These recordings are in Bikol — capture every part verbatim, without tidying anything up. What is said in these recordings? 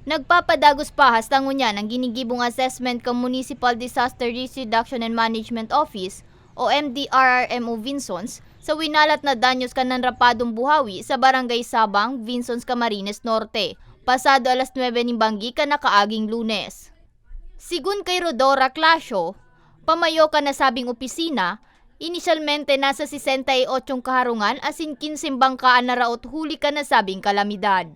Nagpapadagos pa hasta ngunyan ang ginigibong assessment kan Municipal Disaster Risk Reduction and Management Office o M D R R M o Vinzons sa winalat na danyos kan nanrapadong buhawi sa Barangay Sabang, Vinzons, Camarines Norte, pasado alas nuebe nin banggi kan nakaaging Lunes. Sigun kay Rodora Clasio, pamayo kan nasabing opisina, inisyalmente nasa sesenta y ocho kaharungan asin kinseng bangka an naraot huli kan nasabing kalamidad.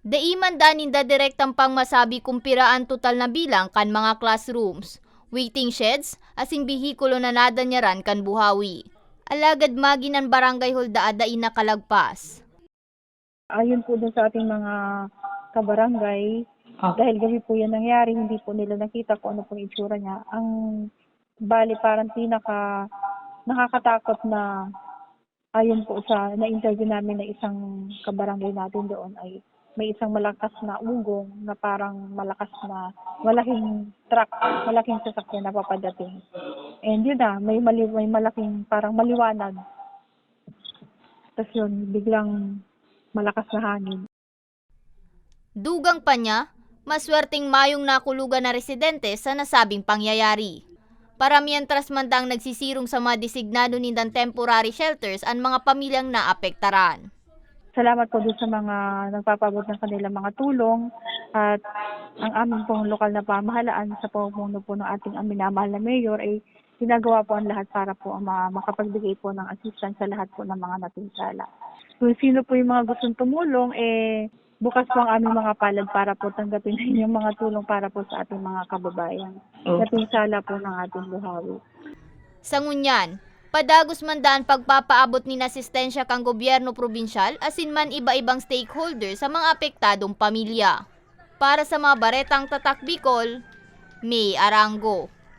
Dai man daa ninda direktang pangmasabi kun pira an total na bilang kan mga classrooms, waiting sheds, asin behikulo na nadanyaran kan buhawi. Alagad magin an barangay holda dai nakalagpas. Ayon po dun sa ating mga kabarangay, Ah. dahil gabi po yan nangyari, hindi po nila nakita kung ano pong itsura niya. Ang bali, parang pinaka nakakatakot na, ayon po sa na-interview namin na isang kabarangay natin doon, ay may isang malakas na ugong na parang malakas na malaking truck, malaking sasakyan na papadating. And yun na, may mali-, may malaking parang maliwanag. Tas yun, biglang malakas na hangin. Dugang pa niya, maswerteng mayong nakulugan na residente sa nasabing pangyayari. Para mientras man daang nagsisirong sa mga designado nindang temporary shelters an mga pamilyang naapektaran. Salamat po dun sa mga nagpapaabot ng kanilang mga tulong at ang aming pong lokal na pamahalaan sa pamumuno po ng ating minamahal na mayor ay ginagawa po ang lahat para po ma-, makapagbigay po ng assistance sa lahat po ng mga napinsala. Kung sino po yung mga gustong tumulong, eh, bukas po ang aming mga palad para po tanggapin yung mga tulong para po sa ating mga kababayan. Oh. Napinsala po ng ating buhawi. Sa ngunyan, padagos man daa an pagpapaabot nin asistensya kan gobyerno probinsyal asin man iba-ibang stakeholder sa mga apektadong pamilya. Para sa mga baretang Tatak Bicol, May Arango.